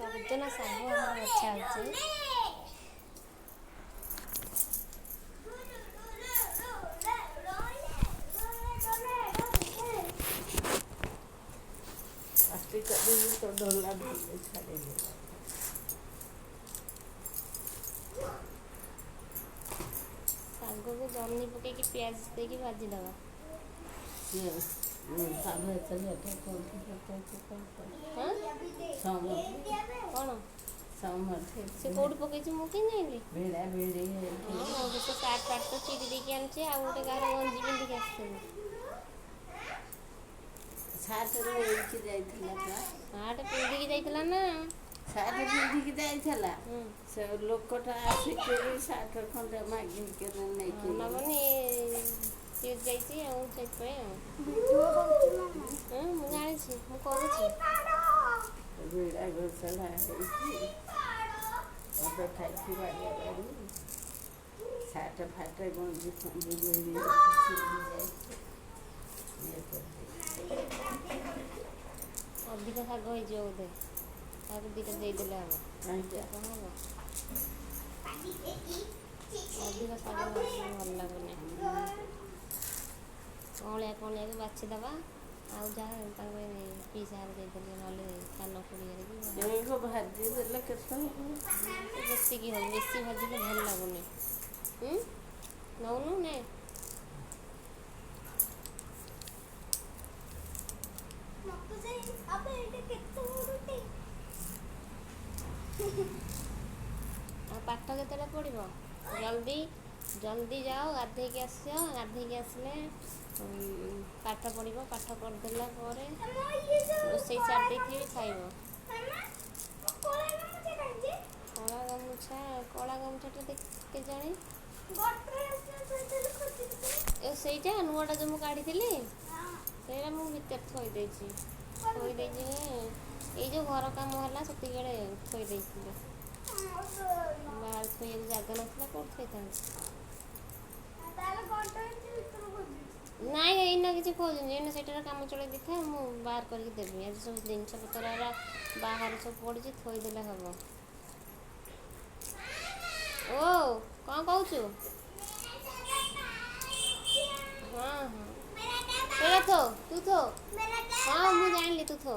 ସଜନା ଶାଗ ଆମର ବଛା ହଉଛି। ପାଟି କରିବୁ ତୋ ଢୋଲା ଛାଡିଯିବ। ଶାଗକୁ ଜହ୍ନି ପକେଇକି ପିଆଜ ଦେଇକି ଭାଜିଦବା। ହଁ କଣ ସେ କୋଉଠି ପକେଇଛି ମୁଁ କେମିତି ଜାଣିଲି? ଭିଡ଼ା ଭିଡ଼ି ହେଇକି ହଁ ମୋ ସେ ସାର୍ଟ ଫାଟ ତ ଚିରି ଦେଇକି ଆଣିଛି ଆଉ ଗୋଟେ କାହାର ଗଞ୍ଜି ପିନ୍ଧିକି ଆସିଥିବ। ସାର୍ଟ ନେଇକି ଯାଇଥିଲା ପା। ସାର୍ଟ ପିନ୍ଧିକି ଯାଇଥିଲା ନା। ସାର୍ଟ ପିନ୍ଧିକି ଯାଇଥିଲା ହୁଁ ସେ ଲୋକଟା ଆସିକିରି ସାର୍ଟ ଖଣ୍ଡେ ମାଗିକିରି ହଁ ନେଇକି ଗଲା। ନବନି ଚିରି ଯାଇଛି ଆଉ ସେଇଥିପାଇଁ ଆଉ। ହଁ ମୁଁ ଜାଣିଛି ମୁଁ କରୁଛି। ଭିଡ଼ା ଘୋଷଡ଼ା ହେଇକି ମଦ ଖାଇକି ବାଡିଆ ବାଡି। ସାର୍ଟ ଫାଟେ ଗଞ୍ଜି ଫଞ୍ଜି ଭିଡ଼ି ହେଇକି ଚିରି ଯାଇଛି। ଇଏ କରିଦେଇଛି। ଅଧିକ ଶାଗ ହେଇଯିବ ବୋଧେ କାହାକୁ ଦିଟା ଦେଇଦେଲେ ହବ। କାହିଁକି କଣ ହବ? ଅଧିକ ଶାଗ ଭାଜିଲେ ଭଲ ଲାଗୁନି। କଅଁଳିଆ କଅଁଳିଆକୁ ବାଛିଦବା ଆଉ ଯାହା ତାଙ୍କ ପାଇଁ ପିଇସା ଘର ଦେଇଦେଲେ ନହେଲେ ସାନ ଖୁଡ଼ି ଘରେ କି ଏଇକୁ ଭାଜି ଦେଲେ କେତେ ହବ? ଯେତିକି ହଉ ବେଶୀ ଭାଜିଲେ ଭଲ ଲାଗୁନି। ଉଁ ନଉନୁ ନେ। ଆଉ ପାଠ କେତେବେଳେ ପଢ଼ିବ? ଜଲ୍ଦି ଜଲ୍ଦି ଯାଅ ଗାଧେଇକି ଆସ, ଗାଧେଇକି ଆସିଲେ ପାଠ ପଢ଼ିବ, ପାଠ ପଢ଼ିଦେଲା ପରେ ରୋଷେଇ ସାରି ଦେଇଥିବି ଖାଇବ। କଳା ଗାମୁଛା କଳା ଗାମୁଛାଟା କେଜାଣି? ଏ ସେଇଟା ନୂଆଟା ଯୋଉ ମୁଁ କାଢ଼ିଥିଲି ସେଇଟା ମୁଁ ଭିତରେ ଥୋଇ ଦେଇଛି। ଥୋଇ ଦେଇଛି ଏଇ ଯୋଉ ଘର କାମ ହେଲା ସେତିକିବେଳେ ଥୋଇ ଦେଇଥିଲି। ବାହାରେ ଥୋଇବାକୁ ଜାଗା ନଥିଲା କୋଉଠି ଥୋଇଥାନ୍ତି? ନାଇଁ ଏଇନା କିଛି ଖୋଜୁନି ଏଇନା ସେଇଟାରେ କାମ ଚଳେଇ ଦେଇଥା ମୁଁ ବାହାର କରିକି ଦେବି ଆଜି ସବୁ ଜିନିଷ ପତ୍ର ଗୁରା ବାହାରେ ସବୁ ପଡ଼ିଛି ଥୋଇଦେଲେ ହବ। ଓ କଣ କହୁଛୁ? ହଁ ହଁ ସେଇଟା ଥୋ ତୁ ଥୋ। ହଁ ମୁଁ ଜାଣିଲି ତୁ ଥୋ।